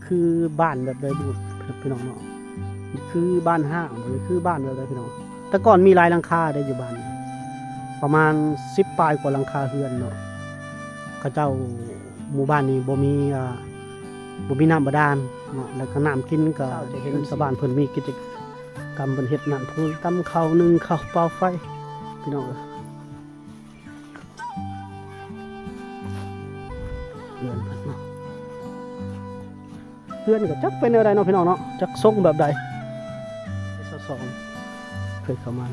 ຄືບ້ານແບບໃດບຸພີ່ນ້ອງເນາະ? ຄືບ້ານຮ້າງບໍ່ ຄືບ້ານແບບໃດພີ່ນ້ອງ? ແຕ່ກ່ອນມີຫຼາຍຫຼັງຄາເດ້ຢູ່ບ້ານ ປະມານສິບປາຍກວ່າຫຼັງຄາເຮືອນເນາະ. ເຂົາເຈົ້າ ໝູ່ບ້ານນີ້ບໍ່ມີ ອ່າ ບໍ່ມີນ້ຳບາດານເນາະ ແລ້ວກໍນ້ຳກິນກໍຈະເຫັນຊາວບ້ານເພິ່ນມີກິດຈະກຳ ເພິ່ນເຮັດນ້ຳພຸ້ນ ຕຳເຂົ້າ ໜຶ້ງເຂົ້າ ເປົ່າໄຟ ພີ່ນ້ອງເອີຍ. ເຮືອນເພິ່ນເນາະ ເຮືອນກໍຈັກເປັນແນວໃດເນາະພີ່ນ້ອງເນາະ ຈັກຊົງແບບໃດ. ຊາວສອງ ເຄີຍເຂົ້າມາ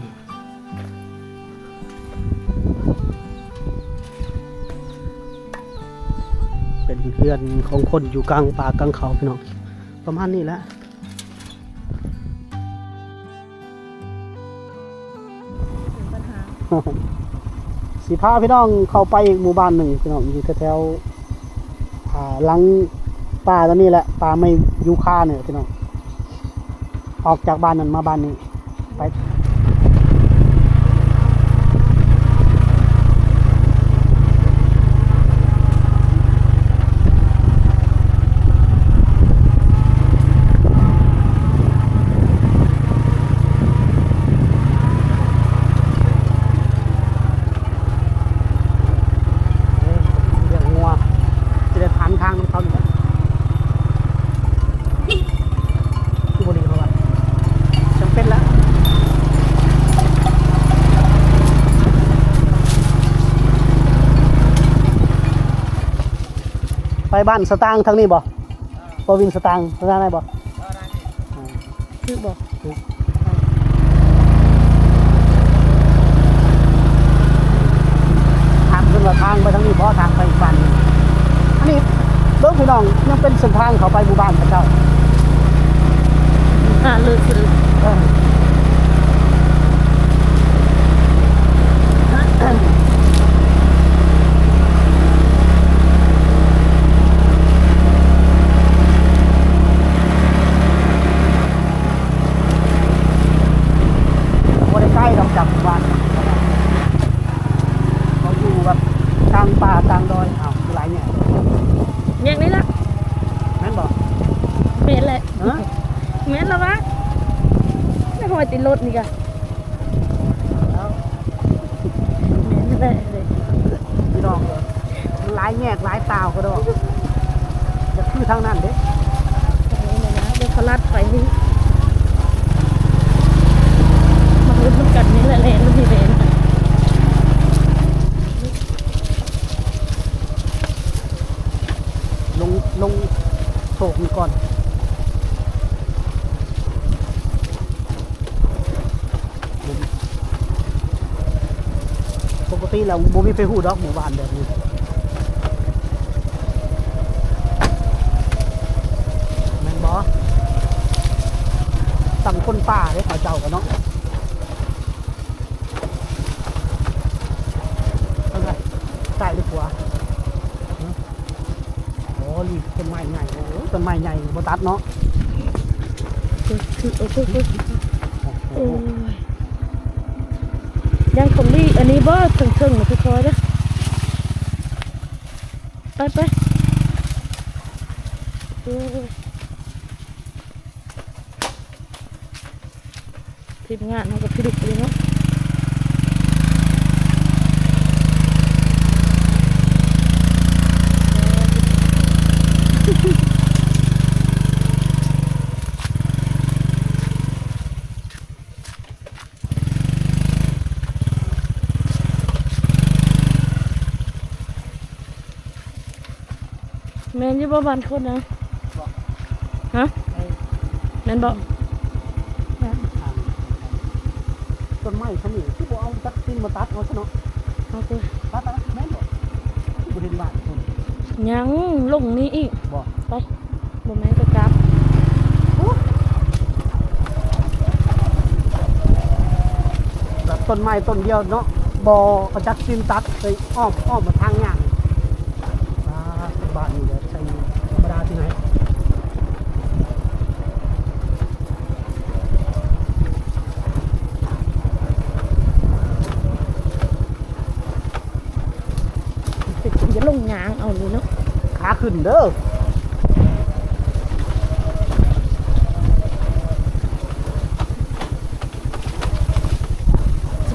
ເປັນເຮືອນຂອງຄົນຢູ່ກາງປ່າກາງເຂົາພີ່ນ້ອງ ປະມານນີ້ແຫຼະ. ເປັນບັນຫາ ຊິພາພີ່ນ້ອງເຂົ້າໄປອີກໝູ່ບ້ານໜຶ່ງພີ່ນ້ອງ ຢູ່ແຖວໆ ອ່າ ຫຼັງປ່າຕົວນີ້ແຫຼະ ປ່າໄມ້ຢູຄານີ້ພີ່ນ້ອງ ອອກຈາກບ້ານນັ້ນມາບ້ານນີ້. ໄປ ເອີ ລ້ຽງງົວ ຊິໄດ້ຖາມທາງນຳເຂົານີ້ແຫຼະ. ຄືບໍ່ດີເພາະວ່າຈຳເປັນລະ ໄປບ້ານສະຕາງທາງນີ້ບໍ່? ບໍ່ວິນສະຕາງ ສະຕາງໄດ້ບໍ່? ຖືກບໍ່? ຖືກ. ຖາມເພິ່ນວ່າທາງໄປທາງນີ້ບໍ່ ທາງໄປອີກບ້ານໜຶ່ງ. ອັນນີ້ເບິ່ງພີ່ນ້ອງ ຍັງເປັນເສັ້ນທາງເຂົ້າໄປໝູ່ບ້ານເຂົາເຈົ້າ ອ່າ ເລີກ ເລີກ ເອີ. ບໍ່ໄດ້ໄກດອກຈາກໝູ່ບ້ານ ເຂົາຢູ່ແບບກາງປ່າກາງດອຍ. ອ້າວ ຄືຫຼາຍແຍກ ແຍກນີ້ລະ ແມ່ນບໍ່? ແມ່ນແຫຼະ ຮະ? ແມ່ນລະວະ ແມ່ນຮອຍຕິດລົດນີ້ກະ ແມ່ນແຫຼະ ພີ່ນ້ອງເອີຍ ມັນຫຼາຍແຍກຫຼາຍຕ່າວກະດອກ ຢາກຄືທາງນັ້ນເດ້. ເອີ ນີ້ນະ ດຽວເຂົາລັດໄປນີ້ ມາເບິ່ງນຳກັນນີ້ແຫຼະ ແລ່ນ ມັນຊິແລ່ນ ລົງ ລົງໂຊກນີ້ກ່ອນ. ປົກກະຕິແລ້ວບໍ່ມີໃຜຮູ້ດອກໝູ່ບ້ານແບບນີ້ ແມ່ນບໍ່? ສ່ຳຄົນປ່າເດ້ເຂົາເຈົ້າກະເນາະ. ທາງໃດ? ຊ້າຍຫຼືຂວາ? ໂອ້ ນີ້ຕົ້ນໄມ້ໃຫຍ່ ໂອ້ ຕົ້ນໄມ້ໃຫຍ່ບໍ່ຕັດເນາະ. ໂອ້ຍ ໂອ້ຍ ໂອ້ຍ ໂອ້ຍ ໂອ້ຍ ຍັງຄົນລີ້ ອັນນີ້ບໍ່ ເທິງໆ ນະ ຄ່ອຍໆ ເດີ ໄປໆ ໂອ້ຍ. ທີມງານເຮົາກະພິລຶກເລີຍເນາະ. ແມ່ນຢູ່ບໍ່ບ້ານຄົນນະ? ບໍ່ ຮະ? ເອີ ແມ່ນບໍ່? ແມ່ນ. ຕົ້ນໄມ້ຊຳນີ້ຄືບໍ່ເອົາຈັກຊີ້ນມາຕັດເອົາຊະເນາະ? ເອົາຕິ ຕັດ ຕັດ ແມ່ນບໍ່? ຄືບໍ່ເຫັນບ້ານຄົນ ຍັງລົງນີ້ອີກ ບໍ່? ໄປ ບໍ່ແມ່ນກະກັບ. ໂອ້ ແບບຕົ້ນໄມ້ຕົ້ນດຽວເນາະ ບໍ່ເອົາຈັກຊີ້ນຕັດ ເລີຍອ້ອມ ອ້ອມມາທາງຍ່າງ. ອ່າ ບ້ານນີ້ແຫຼະ ໃສ່ທຳມະດາທີ່ໄຫນ ຈະລົງຍ່າງເອົານີ້ເນາະ ຂາຂຶ້ນເດີ.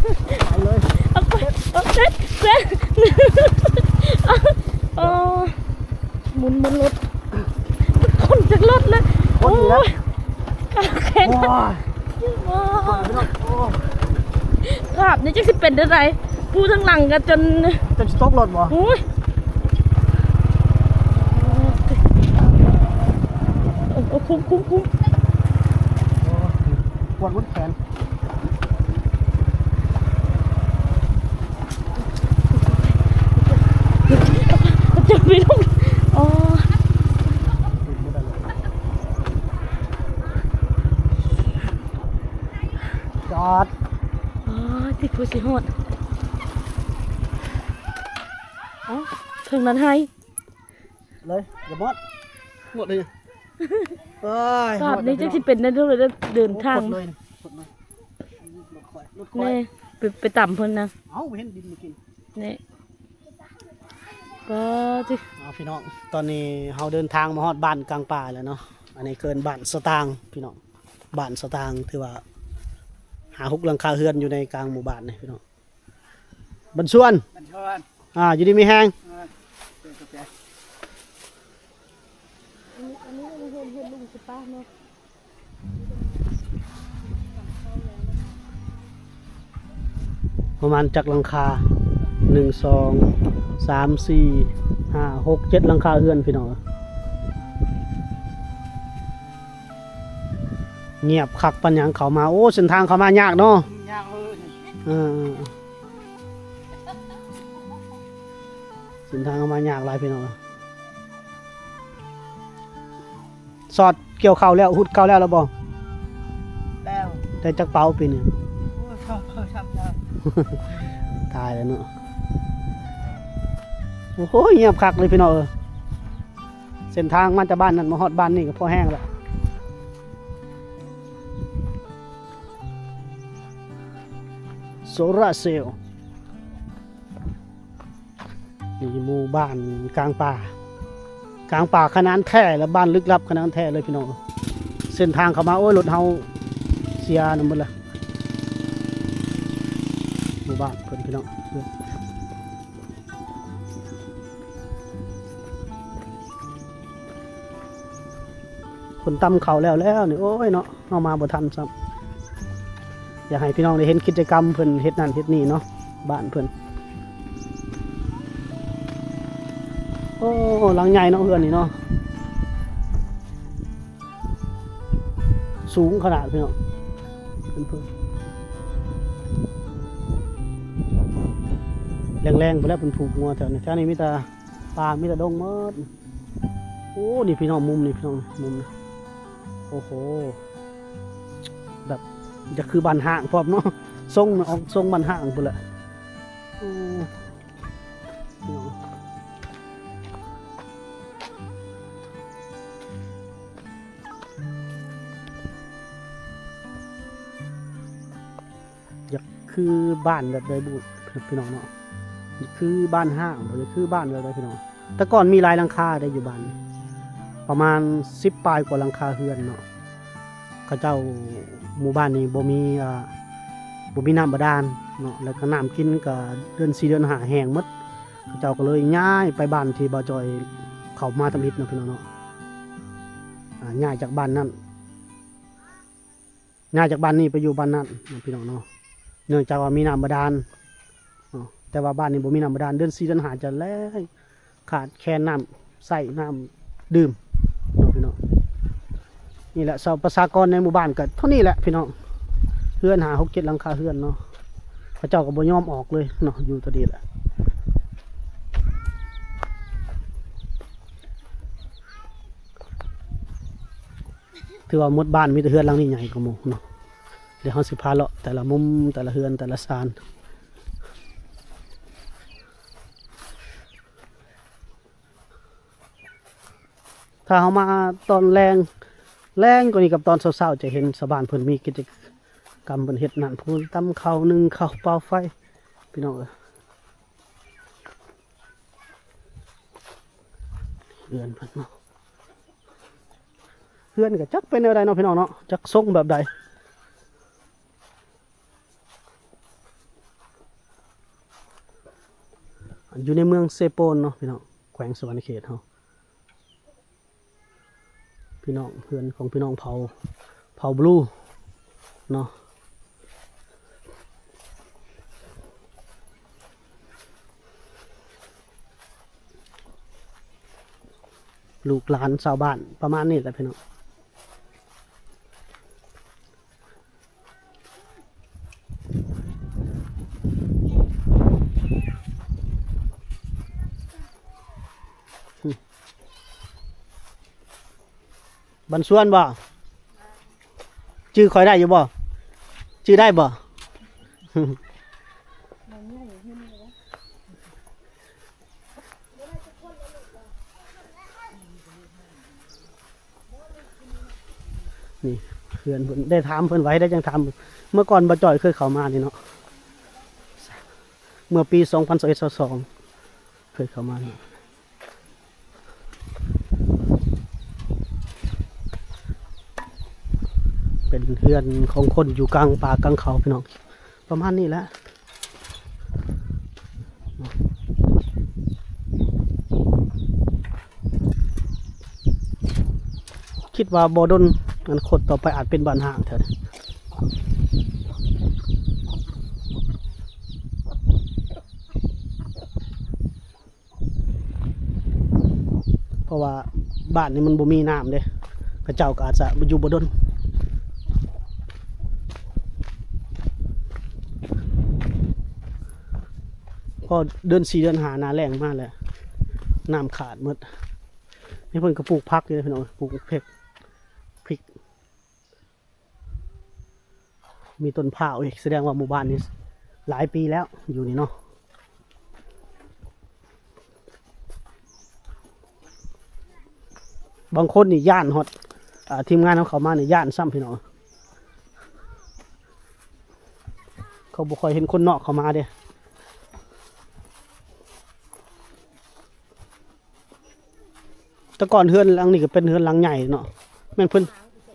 ເອົາເລີຍ ເອົາໄປ ເອົາໄປ ເອີ ໝູນ ໝູນລົດ ຄົນຈາກລົດແລ້ວ ຄົນອີກແລ້ວ ໂອ້ຍ ຂາແຂງ ໂອ້ຍ ໂອ້ຍ ຂາບນີ້ຈັກຊິເປັນຈັ່ງໃດ ຜູ້ທາງຫຼັງກໍຈົນ ຈົນຊິຕົກລົດບໍ່? ໂອ້ຍ ໂອ້ ຄຸ້ມໆໆ ໂອ້ຍ ປວດໝົດແຂນ ຈະໄປລົງ ອໍ ຈອດ ອໍ ຕິດຜູ້ຊິຮອດ ເອົ້າ ເທິງນັ້ນໄຮ ເລີຍ ຢ່າໝົດ ໝົດເລີຍ ເອີຍ ຕອນນີ້ຈັກຊິເປັນແນວໃດ ເດີນທາງ ໂອ້ ເລີຍ ລົດຂ້ອຍ ລົດຂ້ອຍ ນີ້ ໄປ ໄປຕຳເພິ່ນນະ ເອົ້າ ເຫັນດິນມື້ກີ້ ນີ້ ກໍຊິ ເອົາ ພີ່ນ້ອງ ຕອນນີ້ເຮົາເດີນທາງມາຮອດບ້ານກາງປ່າແລ້ວເນາະ ອັນນີ້ເອີ້ນບ້ານສະຕາງ ພີ່ນ້ອງ ບ້ານສະຕາງ ຖືວ່າຫ້າຫົກຫຼັງຄາເຮືອນຢູ່ໃນກາງໝູ່ບ້ານນີ້ ພີ່ນ້ອງ ບັນຊວນ ບັນຊວນ ອ່າ ຢູ່ດີມີແຮງ ເອີ ຂອບໃຈ ອັນນີ້ ອັນນີ້ເຮືອນ ເຮືອນລຸງສະປາເນາະ ປະມານຈັກຫຼັງຄາ ໜຶ່ງ ສອງ ສາມ ສີ່ ຫ້າ ຫົກ ເຈັດ ຫຼັງຄາເຮືອນ ພີ່ນ້ອງ. ງຽບຄັກປານຫຍັງເຂົ້າມາ. ໂອ້ ເສັ້ນທາງເຂົ້າມາຍາກເນາະ. ຍາກເລີຍ. ເອີ ເສັ້ນທາງເຂົ້າມາຍາກຫຼາຍພີ່ນ້ອງ. ຊອດກ່ຽວເຂົ້າແລ້ວ ຮຸດເຂົ້າແລ້ວ ແລ້ວບໍ່? ແລ້ວ. ໄດ້ຈັກເປົາປີນີ້? ໂອ້ຍ ສອງເປົາ ສາມເປົາ. ຕາຍແລ້ວເນາະ. ໂອ້ໂຫ ງຽບຄັກເລີຍພີ່ນ້ອງເອີຍ. ເສັ້ນທາງມາຈາກບ້ານນັ້ນມາຮອດບ້ານນີ້ກໍພໍແຮງແລ້ວ. ໂຊລາເຊວ ນີ້ໝູ່ບ້ານກາງປ່າ ກາງປ່າຂະໜານແທ້ ແລະ ບ້ານລຶກລັບຂະໜານແທ້ເລີຍພີ່ນ້ອງ. ເສັ້ນທາງເຂົ້າມາ ໂອ້ຍ ລົດເຮົາເສຍນຳໝົດລະ. ໝູ່ບ້ານເພິ່ນພີ່ນ້ອງ. ເພິ່ນຕຳເຂົ້າແລ້ວແລ້ວນີ້ ໂອ້ຍເນາະ ເຮົາມາບໍ່ທັນຊ້ຳ. ຢາກໃຫ້ພີ່ນ້ອງໄດ້ເຫັນກິດຈະກຳເພິ່ນເຮັດນັ້ນເຮັດນີ້ເນາະ ບ້ານເພິ່ນ. ໂອ້ ຫຼັງໃຫຍ່ເນາະ ເຮືອນນີ້ເນາະ. ສູງຂະໜາດພີ່ນ້ອງ. ເພິ່ນ ເພິ່ນ ແລງໆ ພຸ້ນແຫຼະເພິ່ນຜູກງົວແຖວນີ້. ແຖວນີ້ມີແຕ່ປ່າ ມີແຕ່ດົງໝົດ. ໂອ້ ນີ້ພີ່ນ້ອງ ມຸມນີ້ພີ່ນ້ອງ ມຸມນີ້. ໂອ້ໂຫ ແບບຢາກຄືບ້ານຮ້າງພ້ອມເນາະ. ຊົງນະ ອອກຊົງບ້ານຮ້າງພຸ້ນແຫຼະ. ໂອ້ ຢາກຄືບ້ານແບບໃດບຸ ພີ່ນ້ອງເນາະ. ຢາກຄືບ້ານຮ້າງບໍ່ ຢາກຄືບ້ານແບບໃດພີ່ນ້ອງ. ແຕ່ກ່ອນມີຫຼາຍຫຼັງຄາເດ້ຢູ່ບ້ານນີ້ ປະມານສິບປາຍກວ່າຫຼັງຄາເຮືອນເນາະ. ເຂົາເຈົ້າ ໝູ່ບ້ານນີ້ບໍ່ມີ ອ່າ ບໍ່ມີນ້ຳບາດານເນາະ ແລ້ວກໍນ້ຳກິນກໍເດືອນສີ່ເດືອນຫ້າແຫ້ງໝົດ. ເຂົາເຈົ້າກໍເລີຍຍ້າຍໄປບ້ານທີ່ບ່າວຈອຍເຂົ້າມາທຳອິດເນາະ ພີ່ນ້ອງເນາະ. ອ່າ ຍ້າຍຈາກບ້ານນັ້ນ ຍ້າຍຈາກບ້ານນີ້ໄປຢູ່ບ້ານນັ້ນເນາະ ພີ່ນ້ອງເນາະ. ເນື່ອງຈາກວ່າມີນ້ຳບາດານເນາະ ແຕ່ວ່າບ້ານນີ້ບໍ່ມີນ້ຳບາດານ ເດືອນສີ່ເດືອນຫ້າຈະແລ້ງ ຂາດແຄນນ້ຳໃຊ້ ນ້ຳດື່ມເນາະ ພີ່ນ້ອງ. ນີ້ແຫຼະ ຊາວ ປະຊາກອນໃນໝູ່ບ້ານກໍເທົ່ານີ້ແຫຼະພີ່ນ້ອງ. ເຮືອນຫ້າ ຫົກ ເຈັດ ຫຼັງຄາເຮືອນເນາະ. ເຂົາເຈົ້າກໍບໍ່ຍອມອອກເລີຍເນາະ ຢູ່ຕົວນີ້ແຫຼະ. ຖືວ່າໝົດບ້ານ ມີແຕ່ເຮືອນຫຼັງນີ້ໃຫຍ່ກວ່າໝູ່ເນາະ. ດຽວເຮົາຊິພາເລາະແຕ່ລະມຸມ ແຕ່ລະເຮືອນ ແຕ່ລະຊານ. ຖ້າເຮົາມາຕອນແລງ ແລງກວ່ານີ້ກັບຕອນເຊົ້າໆ ຈະເຫັນຊາວບ້ານເພິ່ນມີກິດຈະກຳເພິ່ນເຮັດນັ້ນ ຜູ້ຕຳເຂົ້າ ໜຶ້ງເຂົ້າ ເປົ່າໄຟ ພີ່ນ້ອງເອີຍ. ເຮືອນເພິ່ນເນາະ ເຮືອນກໍຈັກເປັນແນວໃດເນາະ ພີ່ນ້ອງເນາະ ຈັກຊົງແບບໃດ. ຢູ່ໃນເມືອງເຊໂປນເນາະ ພີ່ນ້ອງ ແຂວງສະຫວັນນະເຂດເຮົາ. ພີ່ນ້ອງ ເຮືອນຂອງພີ່ນ້ອງເຜົ່າ ເຜົ່າບລູເນາະ ລູກຫຼານຊາວບ້ານປະມານນີ້ແຫຼະ ພີ່ນ້ອງ. ບັນຊວນບໍ່? ຈື່ຂ້ອຍໄດ້ຢູ່ບໍ່? ຈື່ໄດ້ບໍ່? ນີ້ເຮືອນເພິ່ນ ໄດ້ຖາມເພິ່ນໄວ້ ໄດ້ຈັ່ງຖາມ. ເມື່ອກ່ອນບໍ່ຈ່ອຍເຄີຍເຂົ້າມານີ້ເນາະ ເມື່ອປີສອງພັນຊາວເອັດ ຊາວສອງ ເຄີຍເຂົ້າມານີ້. ເປັນເຮືອນຂອງຄົນຢູ່ກາງປ່າກາງເຂົາ ພີ່ນ້ອງ ປະມານນີ້ແຫຼະ. ຄິດວ່າບໍ່ດົນ ອະນາຄົດຕໍ່ໄປອາດເປັນບ້ານຮ້າງແທ້. ເພາະວ່າບ້ານນີ້ມັນບໍ່ມີນ້ຳເດ້ ເຂົາເຈົ້າກໍອາດຈະຢູ່ບໍ່ດົນ. ພໍເດືອນສີ່ເດືອນຫ້າ ໜ້າແລ້ງມາແລ້ວ ນ້ຳຂາດໝົດ. ນີ້ເພິ່ນກໍປູກຜັກຢູ່ເດ້ ພີ່ນ້ອງ ປູກເຜັກ ພິກ. ມີຕົ້ນພ້າວອີກ ສະແດງວ່າໝູ່ບ້ານນີ້ຫຼາຍປີແລ້ວ ຢູ່ນີ້ເນາະ. ບາງຄົນນີ້ຢ້ານຮອດ ອາ ທີມງານເຮົາເຂົ້າມານີ້ຢ້ານຊ້ຳ ພີ່ນ້ອງ. ເຂົາບໍ່ຄ່ອຍເຫັນຄົນນອກເຂົ້າມາເດ້. ແຕ່ກ່ອນເຮືອນຫຼັງນີ້ກໍເປັນເຮືອນຫຼັງໃຫຍ່ເນາະ. ແມ່ນເພິ່ນ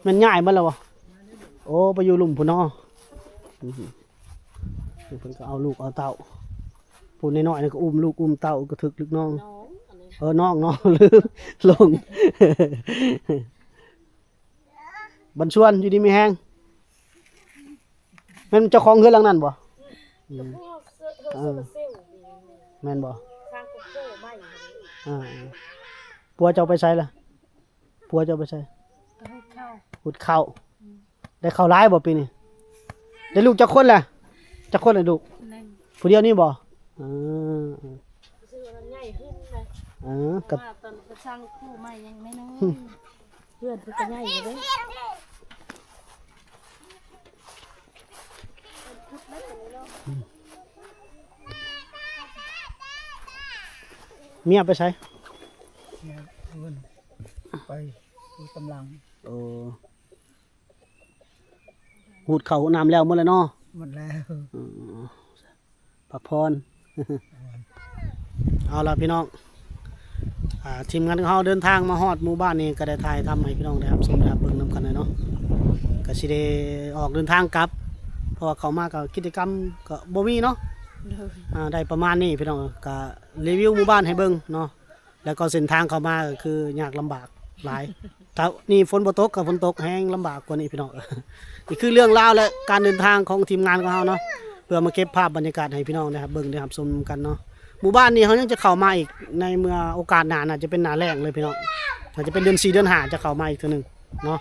ແມ່ນຍ້າຍມາແລ້ວບໍ່? ໂອ້ ໄປຢູ່ລຸ່ມພຸ້ນເນາະ. ອື ເພິ່ນກໍເອົາລູກເອົາເຕົ້າ ຜູ້ນ້ອຍໆນີ້ກໍອຸ້ມລູກອຸ້ມເຕົ້າ ກະທຶກລູກນ້ອງ. ນ້ອງ ເອີ ນ້ອງເນາະ ລືມ ຫຼົງ. ບັນຊວນ ຢູ່ດີມີແຮງ. ແມ່ນເຈົ້າຂອງເຮືອນຫຼັງນັ້ນບໍ່? ອືມ ເອີ ແມ່ນບໍ່? ເອີ ເອີ ຜົວເຈົ້າໄປໃສລະ? ຜົວເຈົ້າໄປໃສ? ໄປຫຸດເຂົ້າ. ຫຸດເຂົ້າ. ອືມ ໄດ້ເຂົ້າຫຼາຍບໍ່ປີນີ້? ໄດ້ລູກຈັກຄົນລະ? ຈັກຄົນລະລູກ? ໜຶ່ງ. ຜູ້ດຽວນີ້ບໍ່? ເອີ ເອີ ໃຫຍ່ຂຶ້ນນະ. ເອີ ກັບ ມາຕອນໄປສ້າງຄູ່ໃໝ່ຍັງນ້ອຍໆ. ເຮືອນເພິ່ນກໍໃຫຍ່ຢູ່ເດ້. ເມຍໄປໃສ? ເມຍເພິ່ນໄປຢູ່ຕຳຫຼັງ. ໂອ້ ຫູດເຂົ້າຫູດນ້ຳແລ້ວໝົດແລ້ວເນາະ? ໝົດແລ້ວ. ອືມ ພັກຜ່ອນ. ເອົາລະພີ່ນ້ອງ ອາ ທີມງານຂອງເຮົາເດີນທາງມາຮອດໝູ່ບ້ານນີ້ ກໍໄດ້ຖ່າຍທຳໃຫ້ພີ່ນ້ອງໄດ້ຮັບຊົມໄດ້ຮັບເບິ່ງນຳກັນແຫຼະເນາະ. ກໍຊິໄດ້ອອກເດີນທາງກັບ ເພາະວ່າເຂົ້າມາກໍກິດຈະກຳກໍບໍ່ມີເນາະ. ໂດຍ ອາ ໄດ້ປະມານນີ້ພີ່ນ້ອງ ກໍຣີວິວໝູ່ບ້ານໃຫ້ເບິ່ງເນາະ. ແລ້ວກໍເສັ້ນທາງເຂົ້າມາກໍຄືຍາກລຳບາກຫຼາຍ. ຖ້ານີ້ຝົນບໍ່ຕົກ ກໍຝົນຕົກແຮງລຳບາກກວ່ານີ້ພີ່ນ້ອງ. ນີ້ຄືເລື່ອງລາວ ແລະ ການເດີນທາງຂອງທີມງານຂອງເຮົາເນາະ ເພື່ອມາເກັບພາບບັນຍາກາດໃຫ້ພີ່ນ້ອງໄດ້ຮັບເບິ່ງໄດ້ຮັບຊົມນຳກັນເນາະ. ໝູ່ບ້ານນີ້ເຮົາຍັງຈະເຂົ້າມາອີກໃນເມື່ອໂອກາດໜ້າ ໜ້າຈະເປັນໜ້າແລ້ງເລີຍພີ່ນ້ອງ. ໜ້າຈະເປັນເດືອນສີ່ເດືອນຫ້າຈະເຂົ້າມາອີກເທື່ອໜຶ່ງເນາະ.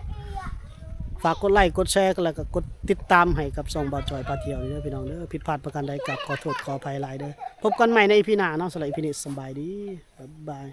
ຝາກກົດໄລ ກົດແຊ ແລ້ວກໍກົດຕິດຕາມໃຫ້ກັບຊ່ອງບ່າວຈອຍພາທ່ຽວນີ້ເດີພີ່ນ້ອງເດີ. ຜິດພາດປະການໃດກໍຂໍໂທດຂໍອະໄພຫຼາຍເດີ. ພົບກັນໃໝ່ໃນອີພີໜ້າເນາະ. ສຳລັບອີພີນີ້ສະບາຍດີ ບາຍບາຍ.